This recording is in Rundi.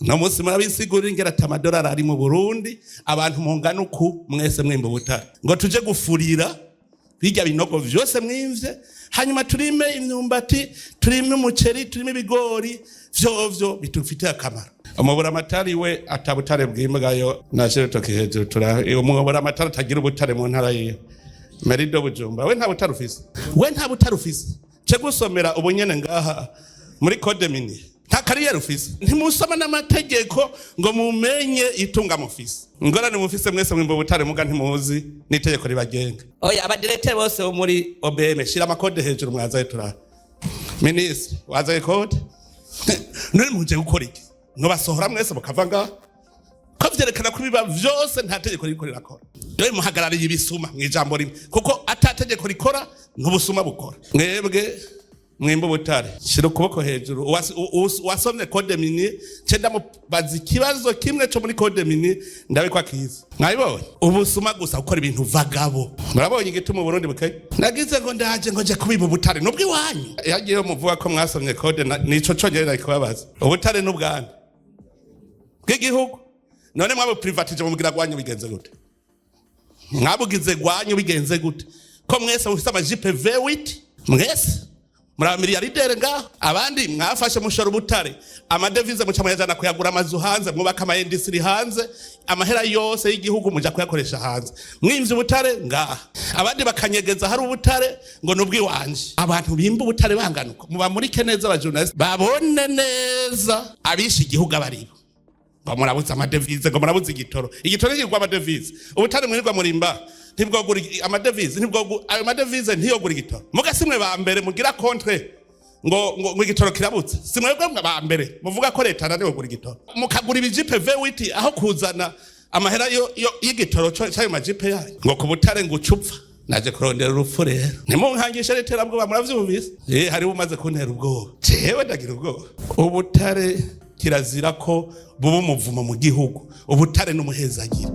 No munsi murabisigurira ingera ati amadolari ari mu Burundi, abantu mungana uku mwese mwimba ubutare, ngo tuje gufurira bijya binogo vyose mwimvye, hanyuma turime imyumbati, turime umuceri, turime ibigori, vyovyo bitufitiye akamaro. Umuburamatari we atabutare bwimbwayo, nashe urutoki hejuru. Tura umuburamatari atagira ubutare mu ntara yiwe, Merido Bujumba, we nta butare ufise, we nta butare ufise. Ce gusomera ubunyene ngaha muri code minier, nta carrière ufise. Ntimusoma n'amategeko ngo mumenye itunga mufise. Ingorane mufise, mwese mwimba ubutare, muga ntimuzi n'itegeko ribagenga. Oya, abadirecteur bose bo muri OBM, shira amakode hejuru, mwazaye turaha. Minisitiri, wazaye code? None muje gukora iki? Ntubasohora mwese mukava ngaha, ko vyerekana ko ibiba vyose nta tegeko ririko rirakora. Dore muhagarariye ibisuma mw'ijambo rimwe, kuko ata tegeko rikora ntubusuma bukora. Mwebwe mwimba ubutare, shira ukuboko hejuru. Uwasomye code minier, ce ndamubaza ikibazo kimwe co muri code minier, ndabe ko akizi. Mwabibonye ubusuma gusa, gukora ibintu vagabo. Murabonye igituma Uburundi bukeye. Nagize ngo ndaje ngo nje kubiba ubutare nubwo iwanyu yagiyeyo muvuga ko mwasomye code, nico conyene nari kubabaza. Ubutare n'ubwande bw'igihugu, none mwabo privatije mubwira gwanyu bigenze gute? Mwabugize gwanyu bigenze gute, ko mwese mufise amajipe V8, mwese muri abamiliyardere ngaho? Abandi mwafashe mushora ubutare, amadevize muca muyajana kuyagura amazu hanze, mwubaka ama industries hanze, amahera yose y'igihugu muja kuyakoresha hanze, mwimvye ubutare ngaha. Abandi bakanyegeza hari ubutare ngo nubwiwanje. Abantu bimba ubutare bangana uko, mubamurike neza, abajournaliste babone neza abishe igihugu abaribo. Ngo murabuze amadevize, ngo murabuze igitoro. Igitoro kigurwa amadevize. Ubutare mwirirwa murimba ntibwogura amadevize, ayo madevize ntiyogura igitoro. Muga simwe ba mbere mugira contre ngo igitoro kirabutse? Si mwebwe ba mbere muvuga ko leta naniwe kugura igitoro, mukagura ibijipe V8 aho kuzana amahera y'igitoro c'ayo majipe yayo? Ngo ku butare ngo ucupfa. Naje kurondera urupfu rero, ntimunkangishe n'iterabwoba. Muravyumvise? Hariho umaze kuntera ubwoba. Jewe ndagira ubwoba. Ubutare kirazira ko buba umuvumo mu gihugu. Ubutare n'umuhezagira.